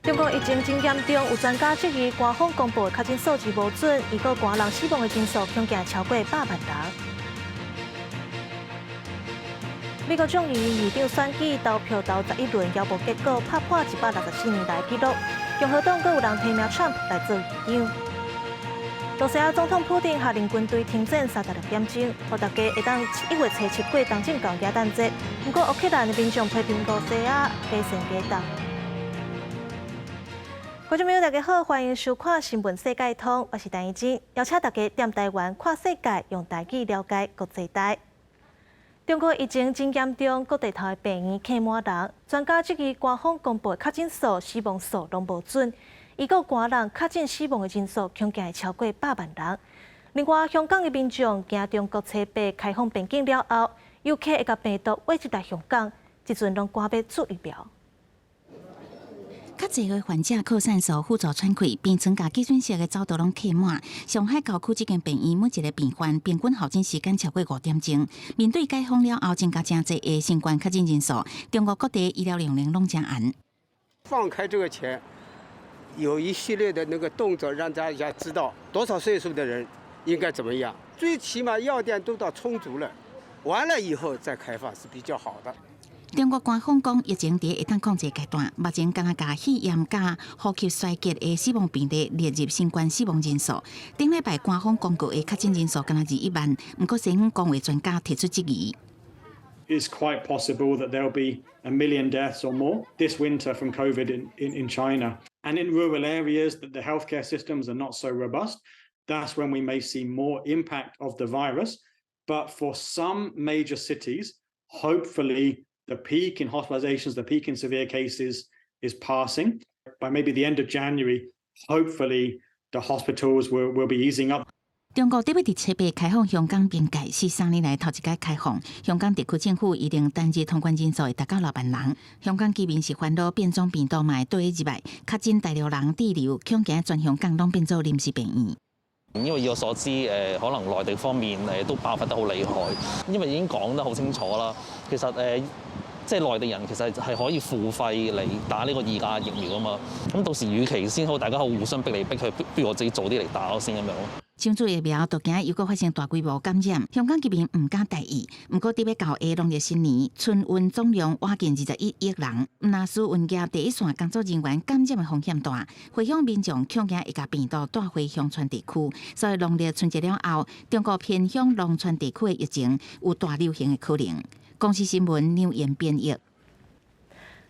中國疫情真嚴重，有專家質疑官方公布的確診數字無準，預估感染死亡的人數恐驚超過100萬人。美國眾議院議長選舉投票頭11輪猶無結果，拍破164年來紀錄。共和黨閣有人提名川普來做議長。羅西亞總統普丁下令軍隊停戰36點鐘，予大家會當1月初7過東正教耶誕節。毋過烏克蘭的民眾批評羅西亞假善假當。觀眾朋友，大家好，歡迎收看《新聞世界通》，我是陳怡靜，邀請大家踮台灣看世界，用台語了解國際大。中國疫情真嚴重，各地頭的病院客滿人，專家質疑官方公布的確診數、死亡數攏無準，預估感染確診死亡的人數恐驚會超過百萬人。另外，香港的民眾驚中國初八開放邊境了後，遊客會共病毒威入來香港，這陣攏趕欲注疫苗。較濟的患者擴散數輔助喘氣，病床佮急診室的走道攏客滿。上海郊區這間病院每一个病患平均候診時間超過5點鐘。面對解封了後增加誠濟的新冠確診人數，中國各地醫療人員攏誠絚。放開這個前，有一系列的那個動作，讓大家知道多少歲數的人應該怎麼樣。最起碼藥店都到充足了，完了以後再開放是比較好的。中國官方講，疫情佇會當控制階段，目前敢若共肺炎佮呼吸衰竭的死亡病例列入新冠死亡人數。頂禮拜官方公告的確診人數敢若21萬，毋過西方公衛專家提出質疑。 It's quite possible that there'll be a million deaths or more this winter from COVID in China. And in rural areas that the healthcare systems are not so robust, that's when we may see more impact of the virus. But for some major cities, hopefully the peak in hospitalizations, the peak in severe cases is passing. By maybe the end of January, hopefully the hospitals will be easing up. 中國特別佇初八開放香港邊界，是3年來頭一擺開放。香港特區政府預定單日通關人數會達到6萬人。香港居民是煩惱變種病毒嘛會綴入來，確診大陸人滯留，恐驚全香港攏變做臨時病院。因為以我所知，可能內地方面都爆發得好厲害，因為已經講得好清楚啦。其實即係內地人其實係可以付費嚟打呢個二價疫苗啊嘛。咁到時與其先好，大家好互相逼嚟逼去，不如我自己早啲嚟打先咁樣。搶注疫苗都驚又閣發生大規模感染，香港居民毋敢大意。毋過佇欲到下農曆新年，春運總量倚近21億人，毋但輸運業第一線工作人員感染的風險大，回鄉民眾恐驚會共病毒帶回鄉村地區，所以農曆春節了後，中國偏鄉農村地區的疫情有大流行的可能。公視新聞劉言編譯。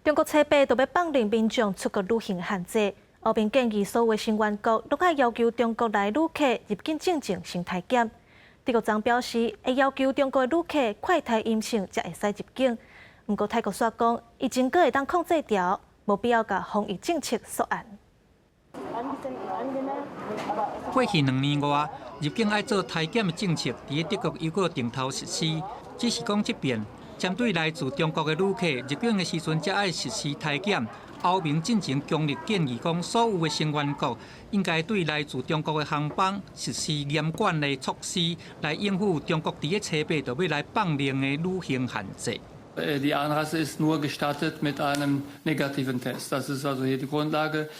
中國初八就欲放任民眾出國旅行限制。歐盟建議所有成員國攏愛要求中國來旅客入境進前先篩檢。德國昨表示會要求中國旅客快篩陰性才會使入境。毋過泰國煞講，疫情閣會當控制牢，無必要共防疫政策縮絚。過去2年外，入境愛做篩檢的政策，佇德國猶閣定頭實施，只是講這遍針對來自中國的旅客入境的時陣，才愛實施篩檢。歐盟進前強烈建議講，所有的成員國應該對來自中國的航班實施嚴管的措施，來應付中國佇咧初八就欲來放任的旅行限制。 Die Einreise ist nur gestattet mit einem negativen Test. Das ist also hier die Grundlage.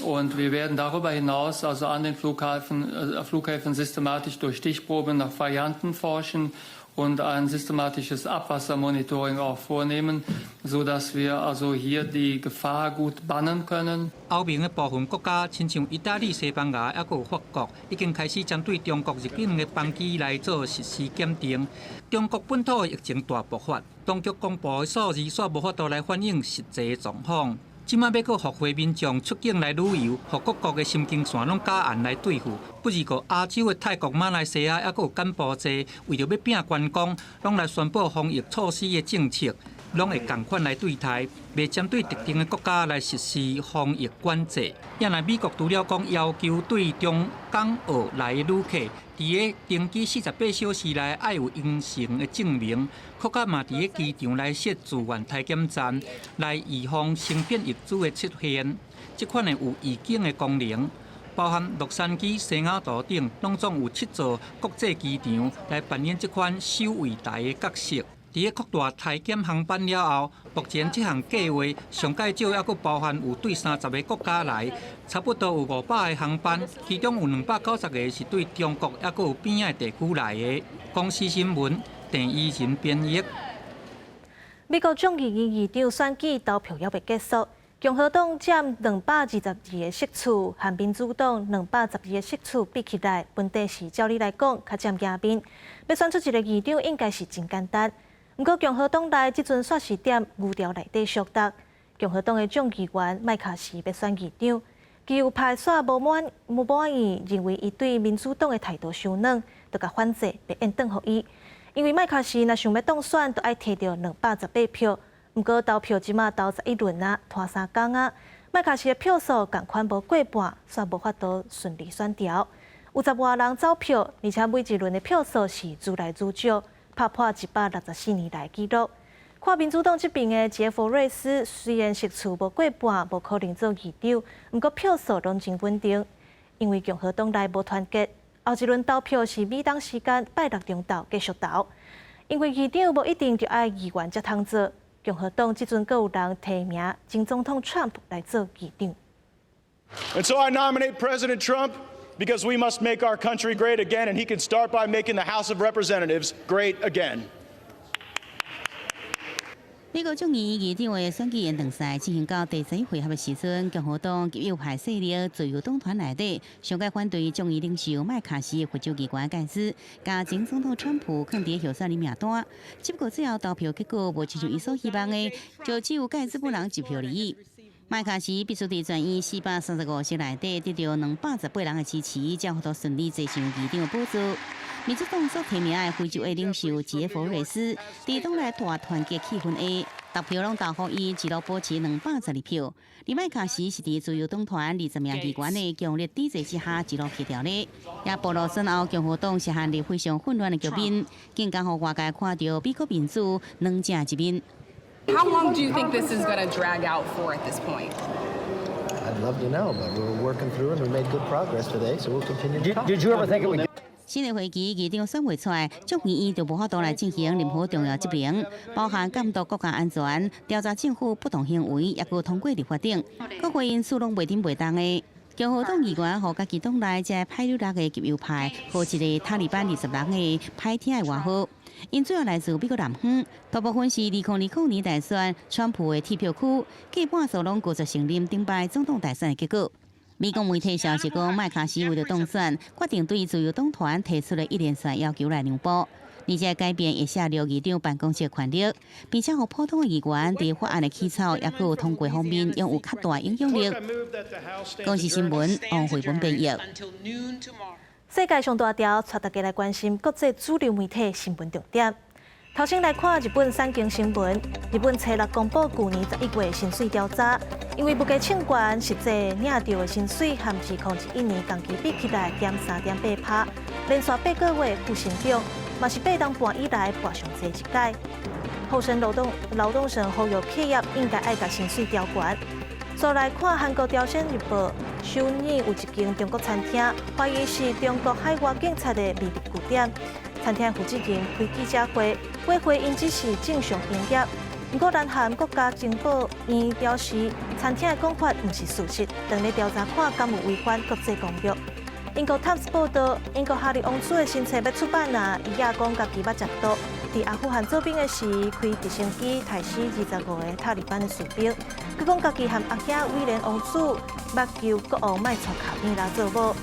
Und wir werden darüber hinaus also an den Flughäfen systematisch durch Stichproben nach Varianten forschen und ein systematisches Abwassermonitoring auch vornehmen, so dass wir also hier die Gefahr gut bannen können. 歐盟的部分國家，親像意大利、西班牙，猶閣有法國，已經開始針對中國入境的班機來做實施檢定。中國本土的疫情大爆發，當局公布的數字煞無法度來反映實際狀況。這馬欲閣復回民眾出境來旅遊，予各國的神經線攏加絚來對付。不而過亞洲的泰國、馬來西亞，猶閣有柬埔寨，為著欲拼觀光，攏來宣布防疫措施的政策，攏會仝款來對待，袂針對特定的國家來實施防疫管制。也若美國除了講要求對中港澳來的旅客，佇咧登機48小時內愛有陰性的證明，閣較嘛佇咧機場來設自願篩檢站，來預防新變異株的出現。這款的有預警的功能，包含洛杉磯、西雅圖等，攏總有七座國際機場來扮演這款守衛台的角色。佇咧擴大篩檢航班了後，目前這項計劃上蓋少猶閣包含有對30個國家來，差不多有500個航班，其中有290個是對中國猶閣有邊仔的地區來的。公視新聞鄭怡仁編譯。美國眾議院議長選舉投票猶未結束，共和黨佔222個席次，和民主黨212個席次比起來，問題是照理來講較佔贏面。欲選出一个議長應該是真簡單。毋過共和黨內這陣煞是踮牛牢內底相鬥。共和黨的眾議員麥卡錫欲選議長，極右派煞無滿意，認為伊對民主黨的態度傷軟，就共反制，袂應轉予伊。因為麥卡錫若想欲當選，就愛提著218票。毋過投票這馬投11輪啊，拖3工啊，麥卡錫的票數仝款無過半，煞無法度順利選著。有10外人走票，而且每一輪的票數是愈來愈少，拍破164年來紀錄。看民主黨這邊的傑弗瑞斯，雖然席次無過半，無可能做議長，毋過票數攏真穩定。因為共和黨內無團結，後一輪投票是美東時間拜六中晝繼續投。因為議長無一定就愛議員才通做，共和黨這陣閣有人提名前總統川普來做議長。 And so I nominate President Trump because we must make our country great again, and he can start by making the House of Representatives great again. 美國眾議院議長的選舉延長賽進行到第11回合的時陣，共和黨極右派勢力自由黨團內底上蓋反對眾議領袖麥卡錫佛州議員蓋茲，共前總統川普囥佇候選人名單。只不過最後投票結果無親像伊所希望的，就只有蓋茲本人一票而已。麥卡錫必須佇全院435席內底得著218人的支持，才有法度順利坐上議長寶座。民主黨所提名的非洲裔領袖傑弗瑞斯，佇黨內大團結氣氛下，投票攏投予伊，一路保持212票。而麥卡錫是佇自由黨團20名議員的強力抵制之下，一路去掉咧，也暴露選後共和黨陷入非常混亂的局面，更加予外界看著美國民主軟正一面。 How long do you think this is going to drag out for at this point? I'd love to know, but we're working through and we made good progress today, so we'll continue to talk. Did you ever think it would? 新的會期議長選袂出來，眾議院就無法度來進行任何重要職能，包含監督國家安全、調查政府不當行為，抑閣通過立法等，國會因素攏袂頂袂動的。共和黨議員予家己黨內這派魯拉的極右派，予一個塔利班20人的歹聽的外號。𪜶主要來自美國南方，大部分是2020年大選川普的鐵票區，過半數攏拒絕承認頂擺總統大選的結果。美國媒體消息講，麥卡錫為著當選，決定對自由黨團提出了一連串要求來讓步，而且改變會下議議長辦公室權力，並且予普通的議員佇法案的起草抑閣通過方面擁有較大影響力。公視新聞王慧文編譯。世界上大條，帶大家來關心國際主流媒體新聞重點。頭先來看日本產經新聞，日本初六公布舊年11月薪水調查，因為物價衝懸，實際領著的薪水和2021年同期比起來減3.8%，連續8個月負成長，嘛是8冬半以來跋上濟一擺。厚生勞動省呼籲企業應該愛共薪水調懸。再來看韓國朝鮮日報，首爾有一間中國餐廳，懷疑是中國海外警察的秘密據點。餐廳負責人開記者會，回回𪜶只是正常營業。毋過南韓國家情報院表示，餐廳的講法毋是事實，正咧調查看敢有違反國際公約。英國《Times》報導，英國哈利王子的新冊欲出版啊，伊也講家己捌食毒，佇阿富汗做兵的時，開直升機刣死25個塔利班的士兵。閣講家己和阿兄威廉王子捌求國王莫娶卡米拉做某。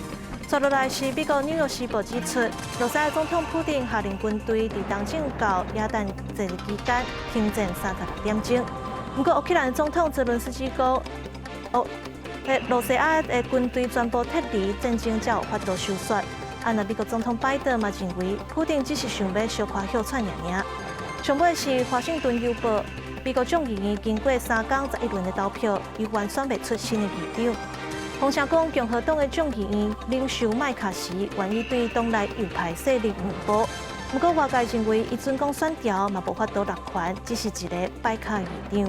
接落來是美國《紐約時報》指出，俄羅斯總統普丁下令軍隊佇東正教耶誕節日期間停戰36點鐘。毋過烏克蘭總統澤倫斯基講，俄羅西亞的軍隊全部撤離，戰爭才有法度收煞。啊，若美國總統拜登嘛認為，普丁只是想欲小可歇喘爾爾。上尾是華盛頓郵報，美國眾議院經過3工11輪的投票，猶原選袂出新的議長。風聲講，共和黨的眾議院領袖麥卡錫願意對黨內右派勢力讓步，毋過外界認為，伊準講選調嘛無法度落權，只是一个擺卡議長。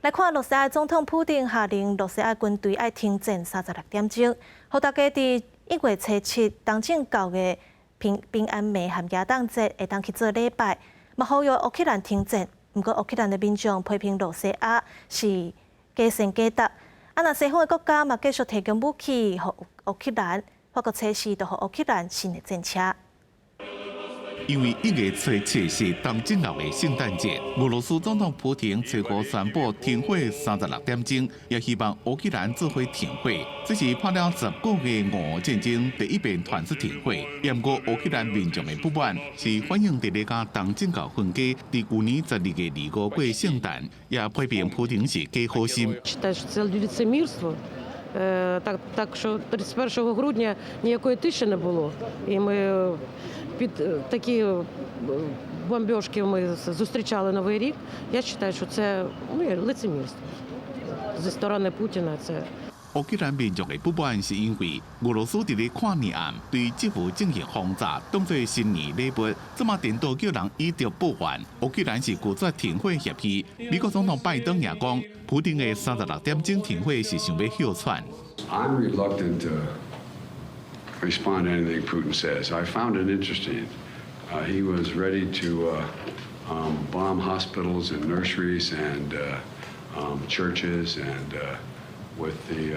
來看，羅西亞總統普丁下令羅西亞軍隊愛停戰36點鐘，予大家佇1月初7東正教的平平安暝和耶誕節會當去做禮拜，嘛呼籲烏克蘭停戰。毋過烏克蘭的民眾批評羅西亞是假善假答。啊，若西方的國家嘛繼續提供武器予烏克蘭，法國測試就予烏克蘭新的戰車。因為1月初7是東正教的聖誕節，俄羅斯總統普廷隨後宣布停火36點鐘，也希望烏克蘭做伙停火。這是拍了10個月俄烏戰爭第一遍傳出停火。毋過烏克蘭民眾的不滿是反映佇咧佮東正教分家，佇舊年12月25過聖誕，也批評普廷是假好心。 Так, що 31 грудня ніякої тиші не було. І ми під такі бомбёжки ми зустрічали Новий рік. Я вважаю, що це, ну, лицемірство зі сторони Путіна. Це 烏克蘭民眾的不滿是因為俄羅斯佇咧跨年暗對基輔進行轟炸，當做新年禮物，這馬顛倒叫人以德報怨。烏克蘭是拒絕停火協議。美國總統拜登也講，普丁的36點鐘停火是想欲歇喘。 I'm reluctant to respond to anything Putin says. I found it interesting. He was ready to bomb hospitals and nurseries and churches and with the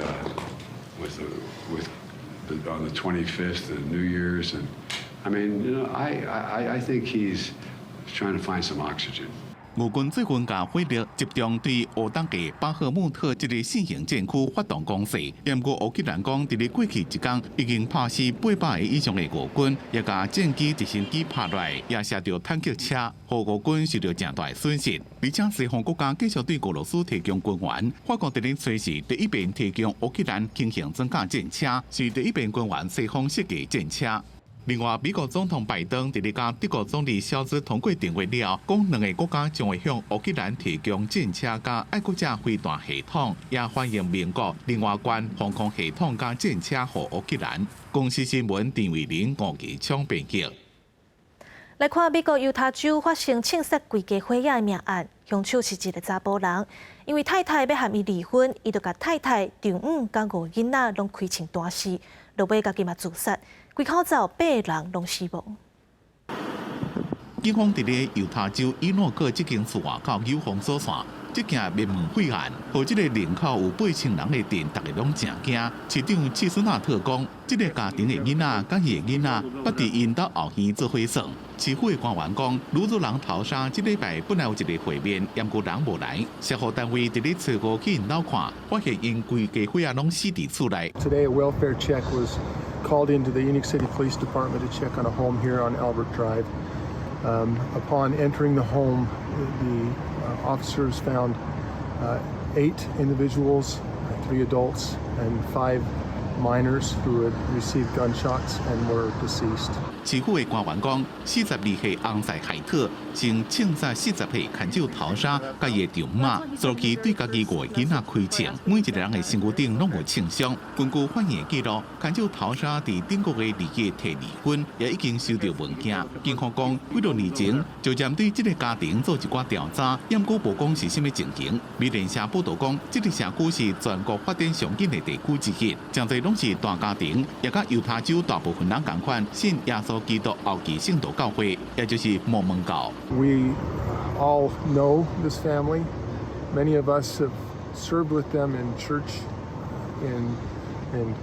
on the 25th and New Year's, and I mean, I think he's trying to find some oxygen. 俄軍最近共火力集中對烏東的巴赫穆特這个新型戰區發動攻勢，毋過烏克蘭講，佇咧過去一工已經拍死800个以上的俄軍，也共戰機、直升機拍落來，也射著坦克車，予俄軍受著誠大的損失。而且西方國家繼續對俄羅斯提供軍援，法國佇咧初時第一遍提供烏克蘭輕型裝甲戰車，是第一遍軍援西方設計戰車。另外，美國總統拜登佇咧佮德國總理蕭茲通過電話了，講兩个國家將會向烏克蘭提供戰車佮愛國者飛彈系統，也歡迎美國另外捐防空系統佮戰車予烏克蘭。公視新聞陳慧玲、吳其昌編輯。來看美國猶他州發生槍殺規家伙仔的命案，兇手是一个查埔人，因為太太欲和伊離婚，伊就共太太、丈母佮五囡仔攏開槍彈死，落尾家己嘛自殺，規口罩八个人攏死亡。警方佇咧猶他州伊諾克這間厝外口有封鎖線，這件滅門血案，予這个人口有8000人的鎮，逐家攏誠驚。市長切斯納特講，這个家庭的囡仔佮伊的囡仔，捌佇𪜶兜後院做伙耍。市府的官員講，女主人逃殺這禮拜本來有一个會面，毋過人無來。社福單位佇咧初五去𪜶兜看，發現𪜶規家伙仔攏死佇厝內。 Today, a welfare check was called into the Enoch City Police Department to check on a home here on Albert Drive. Upon entering the home, the officers found eight individuals, three adults and five minors who had received gunshots and were deceased. 市府的官員講，42歲昂賽海特先槍殺40歲牽手逃殺，佮伊的丈母，隨去對家己五个囡仔開槍，每一個人的身軀頂攏有槍傷。根據法院記錄，牽手逃殺佇頂個月2月提離婚，也已經收著文件。警方講，幾多年前就針對這个家庭做一寡調查，毋過無講是啥物情形。美聯社報導講，這个社區是全國發展上緊的地區之一，誠濟攏是大家庭，也佮猶他州大部分人仝款信耶穌基督後期聖徒教會，也就是摩門教。 We all know this family. Many of us have served with them in church, in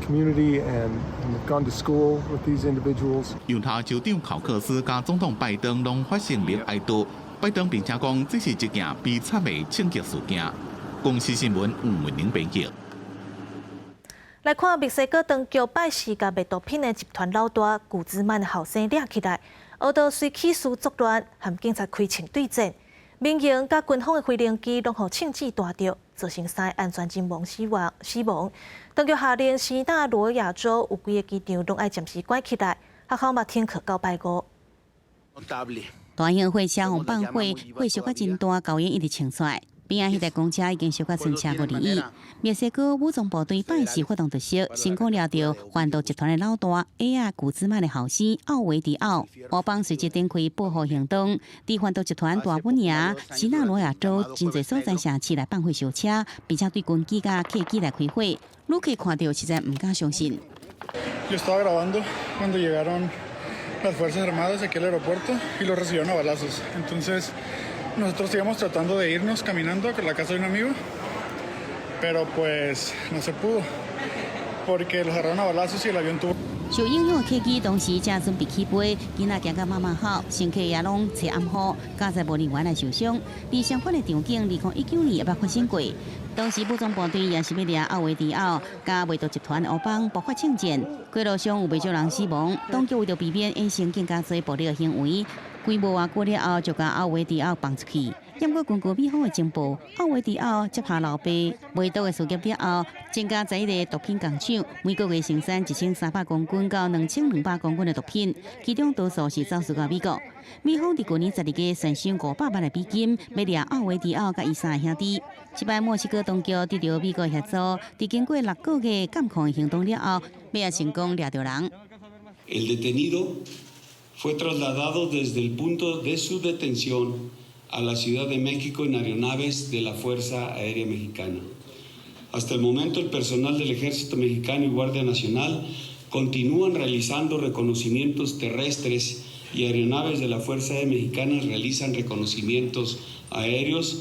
community, and have gone to school with these individuals. 猶他州長考克斯佮總統拜登攏發聲明哀悼，拜登並且講這是一件悲慘的槍擊事件。公視新聞吳文玲編輯。來看墨西哥當局拜四共賣毒品的集團老大古茲曼的後生掠起來，烏道隨起事作亂，和警察開槍對戰，民營佮軍方的飛行機攏予槍子彈著，造成三个安全人員死亡。死亡。當局下令西納羅亞州有幾个機場攏愛暫時關起來，學校嘛停課到拜五。大型貨車予放火，火燒甲真大，烏煙一直衝出來。邊仔彼台公車已經燒甲賰車無離。墨西哥武裝部隊拜四發動突襲，成功掠著販毒集團的老大埃亞古茲曼的後生奧維迪奧。烏方隨即展開報復行動，佇販毒集團大本營西納羅亞州真濟所在城市來放火燒車，並且對軍機佮客機來開火。旅客看著實在毋敢相信。 Yo estaba grabando cuando llegaron Las Fuerzas Armadas aquí al aeropuerto y los recibieron a balazos. Entonces, nosotros íbamos tratando de irnos caminando a la casa de un amigo, pero pues no se pudo, porque los agarraron a balazos y el avión tuvo 受影響的客機當時正準備起飛，囡仔驚甲媽媽哭，乘客也攏揣暗號，佳哉無人員來受傷。而相款的場景，2019年也捌發生過。當時武裝部隊也是欲掠奧維迪奧，佮賣毒集團的黑幫爆發槍戰，過路上有袂少人死亡。當局為著避免衍生更加濟暴力的行為，規無偌久了後就共奧維迪奧放出去。毋過根據美方的情報，奧維迪奧接下老爸賣毒的事業了後，增加十一个毒品工廠，每個月生產1300公斤到2200公斤的毒品，其中多數是走私到美國。美方佇舊年12月懸賞500萬的美金，欲掠奧維迪奧佮伊三个兄弟。這擺墨西哥當局得著美國協助，佇經過6個月監控的行動了後，尾仔成功掠著人。 El detenido fue trasladado desde el punto de su detención a la Ciudad de México en aeronaves de la Fuerza Aérea Mexicana. Hasta el momento, el personal del Ejército Mexicano y Guardia Nacional continúan realizando reconocimientos terrestres y aeronaves de la Fuerza Aérea Mexicana realizan reconocimientos aéreos.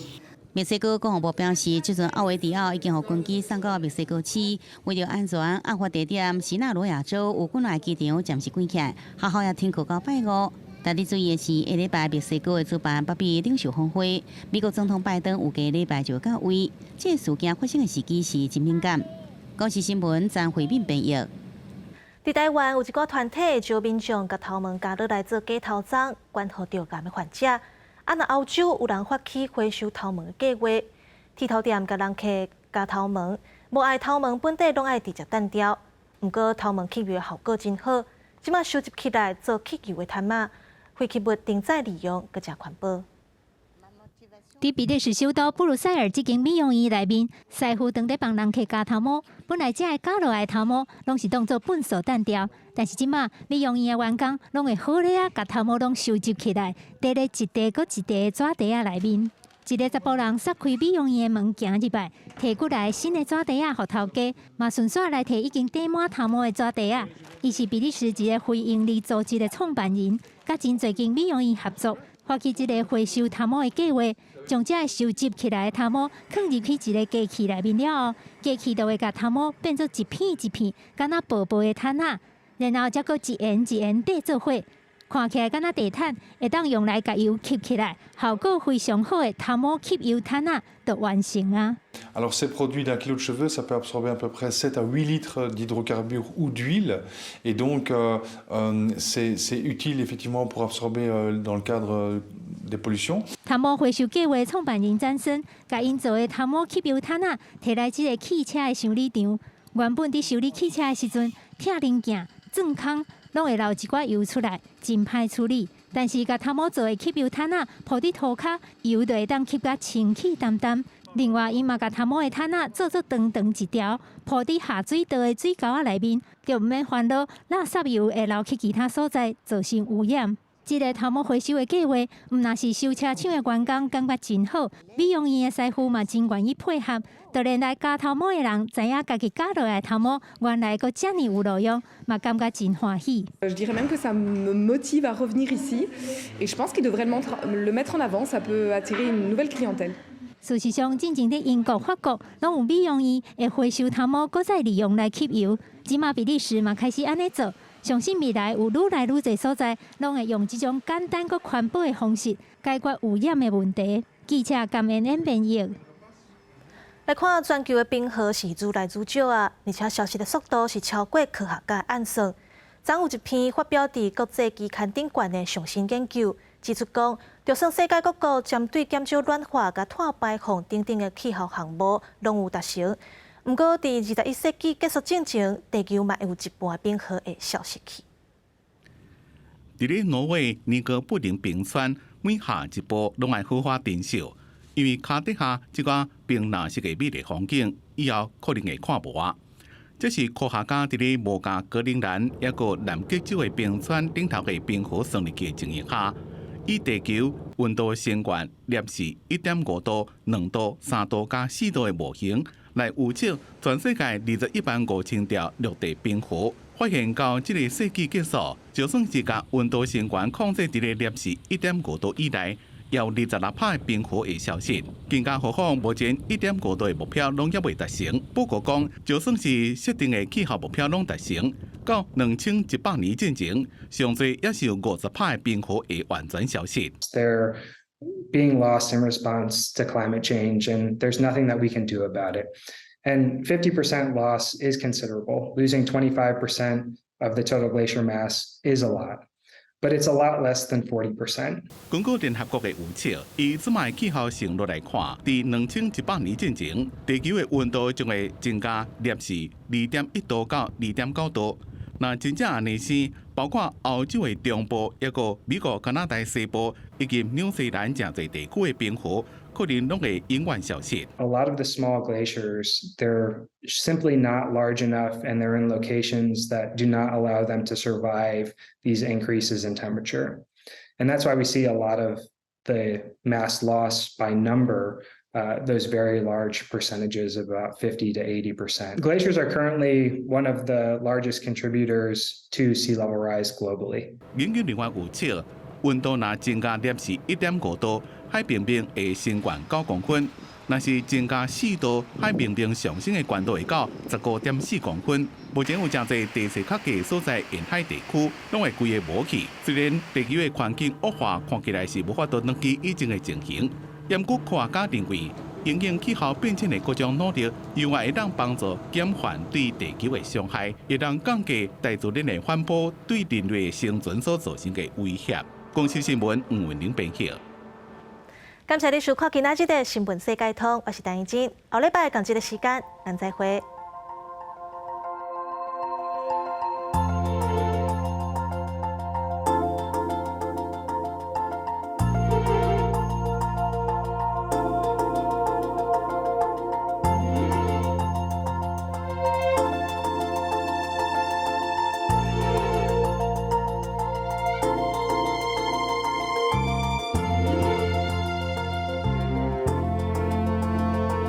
墨西哥國防部表示，這陣奧維迪奧已經予軍機送到墨西哥市，為著安全，案發地點錫納羅亞州有幾若個機場暫時關起來，學校也停課到拜五。值得注意的是，下禮拜墨西哥會舉辦北美領袖峰會，美國總統拜登預計禮拜就會到位。這個事件發生的時機是真敏感。公視新聞張惠敏編譯。佇台灣有一寡團體招民眾共頭毛鉸落來做假頭鬃，捐予著癌的患者。啊，若歐洲有人發起回收頭毛的計劃，剃頭店共人客鉸頭毛，無愛頭毛本底攏愛直接擲掉。毋過頭毛吸油的效果真好，這馬收集起來做吸油的毯仔，廢棄物重再利用，閣誠環保。佇比利時首都布魯塞爾這間美容院內面，師傅正佇幫人客鉸頭毛。本來這个鉸落來的頭毛，攏是當做糞掃擲掉，但是這馬美容院的員工攏會好咧仔，共頭毛攏收集起來，疊咧一塊閣一塊的紙袋仔內面。一个查埔人捒開美容院的門行入來，提過來新的紙袋仔予頭家，嘛順紲來提已經疊滿頭毛的紙袋仔。伊是比利時一个非營利組織的創辦人，佮真濟間美容院合作，發起這个回收頭毛的計劃，將這个收集起來的頭毛囥入去一个機器內面了後，機器就會共頭毛變做一片一片，敢若薄薄的毯仔，然後才閣一緣一緣疊做伙，看起來敢若地毯，會當用來共油吸起來，效果非常好的頭毛吸油毯仔就完成啊。 Alors ces produits d'un kilo de cheveux, ça peut absorber à peu près 7 à 8 litres d'hydrocarbures ou d'huile. Et donc, c'est utile effectivement pour absorber dans le cadre des pollutions. 頭毛回收計劃創辦人詹森，共𪜶做的頭毛吸油毯仔，提來這个汽車的修理場。原本佇修理汽車的時陣，拆零件、鑽空，攏會流一寡油出來，真歹處理。但是共頭毛做的吸油毯仔鋪佇塗跤，油就會當吸甲清氣澹澹。另外，𪜶嘛共頭毛的毯仔做做長長一條，鋪佇下水道的水溝仔內面，就毋免煩惱垃圾油會流去其他所在，造成污染。這个頭毛回收的計劃，毋但是修車廠的員工感覺真好，美容院的師傅嘛真願意配合。就連來鉸頭毛的人知影家己鉸落來的頭毛原來閣遮爾有路用，嘛感覺真歡喜。 Je dirais même que ça me motive à revenir ici et je pense qu'ils devraient le mettre en avant, ça peut attirer une nouvelle clientèle. 事實上，進前佇英國、法國攏有美容院會回收頭毛，閣再利用來吸油。這馬比利時嘛開始按呢做，相信未來有愈來愈濟所在，攏會用這種簡單閣環保的方式解決污染的問題。記者甘恩恩編譯。來看全球的冰河是愈來愈少啊，而且消失的速度是超過科學家的按算。昨有一篇發表佇國際期刊頂懸的上新研究，指出講，就算世界各國針對減少暖化佮碳排放等等的氣候項目攏有達成，毋過佇21世紀結束進前，地球嘛會有一半冰河會消失去。佇咧挪威尼哥布林冰川，每下一步攏愛好好珍惜，因為跤底下這個冰藍色的美麗風景，以後可能會看無啊。這是科學家佇咧無共格陵蘭抑閣南極洲的冰川頂頭的冰河算入去的情形下，以地球溫度升懸攝氏1.5度、2度、3度佮4度的模型來預測全世界21萬5千條陸地冰河發現到這个世紀結束，就算是共溫度上懸控制佇咧攝氏1.5度以內，有26%的冰河會消失。更加何況目前1.5度的目標攏猶未達成。報告講，就算是設定的氣候目標攏達成，到2100年進前，上濟也是有50%的冰河會完全消失。 They're being lost in response to climate change, and there's nothing that we can do about it. And 50% loss is considerable. Losing 25% of the total glacier mass is a lot, but it's a lot less than 40%. 根據聯合國的預測，以這擺氣候承諾來看，佇2100年進前，地球的溫度將會增加攝氏2.1度到2.9度。若真正按呢生，包括歐洲的中部，抑閣美國、加拿大西部以及紐西蘭誠濟地區的冰河，可能攏會永遠消失。 A lot of the small glaciers, they're simply not large enough, and they're in locations that do not allow them to survive these increases in temperature. And that's why we see a lot of the mass loss by number, those very large percentages of about 50 to 80%. Glaciers are currently one of the largest contributors to sea level rise globally. 研究人員預測，溫度若增加攝氏1.5度，海平面會升懸9公分；若是增加4度，海平面上升的懸度會到15.4公分。目前有誠濟地勢較低所在沿海地區，攏會規个無去。雖然地球的環境惡化看起來是無法度轉去以前的情形，毋過科學家認為，因應氣候變遷的各種努力，猶原會當幫助減緩對地球的傷害，會當降低大自然的反撲對人類生存所造成的威脅。公視新聞吳文玲編譯。感謝你收看今仔日的新聞世界通，我是陳怡靜。後禮拜仝這个時間，咱再會。